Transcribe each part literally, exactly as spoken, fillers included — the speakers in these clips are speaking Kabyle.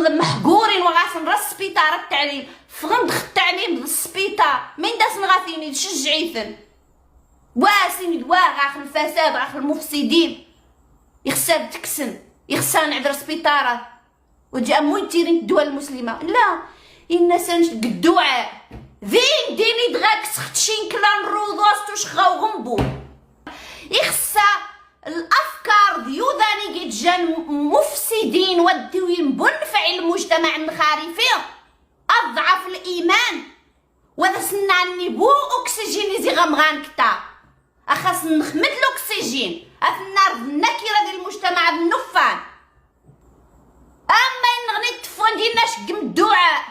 Meḥgurin wa ɣasen ras sbiṭar ttaɛlim. Ffɣen-d x ttaɛlim d sbiṭar. Min d asen ɣa tini d cejɛiten. Wa sin d wa ɣax lfasad ɣax lmufsidin. Ixsa ad teksen. Ixsa ad nɛder sbiṭarat. Ur ǧi amu yettirin ddwa lmuslima. La. Inna sanect deg dduɛa. Din din i dɣa ksextcin klan ruḍu astucxa uɣenbur. Ixsa الأفكار ذيوذاني جيت جان مفسدين وديوين بنفع المجتمع الخارفي. أضعف الإيمان. وذا سناني بو أكسجين زي غمغان كتا. أخاس نخمد الأكسجين. أثنار النكرة ذي المجتمع النفان. أما إن غنيت تفون دينا شقم الدعاء.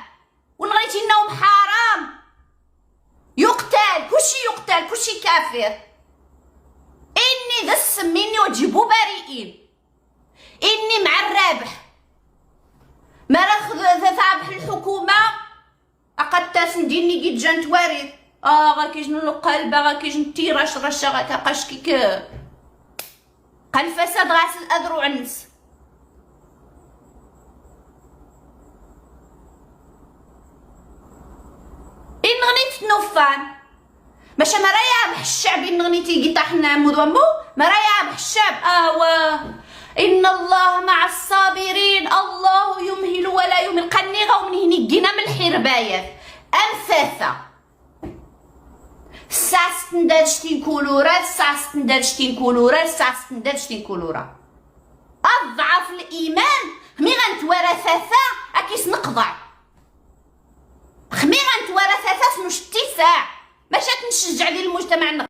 ونغيت إنهم حرام. يقتل كلشي، يقتل كلشي كافر. إني ذا السم إني وجبوا بريئين. إني مع الرابح. ما راه خذ- تتعبح الحكومة. أقد تاسن ديني قد جان تواريث. آه غاكيجن القلب غاكيجن تيراش رشا غاكا قاش كيك. قال فساد غاسل أذرو عنس. إن غنيت نوفان. ماشي ما راه يربح الشعب إن غنيتي كي طاحنا مذ ومو، ما راه يربح الشعب. آه، و إن الله مع الصابرين، الله يمهل ولا يمهل. قني غاو من هني جينا من الحربايات. أم ثاثة. ساس تندرشتين كولورا، ساس تندرشتين كولورا، ساس تندرشتين كولورا. أضعف الإيمان، خمي غنتوارى ثاثة، أكيس نقضع. خمي غنتوارى ثاثة سنو شتي ساعة. ماشي تنشجع للمجتمع.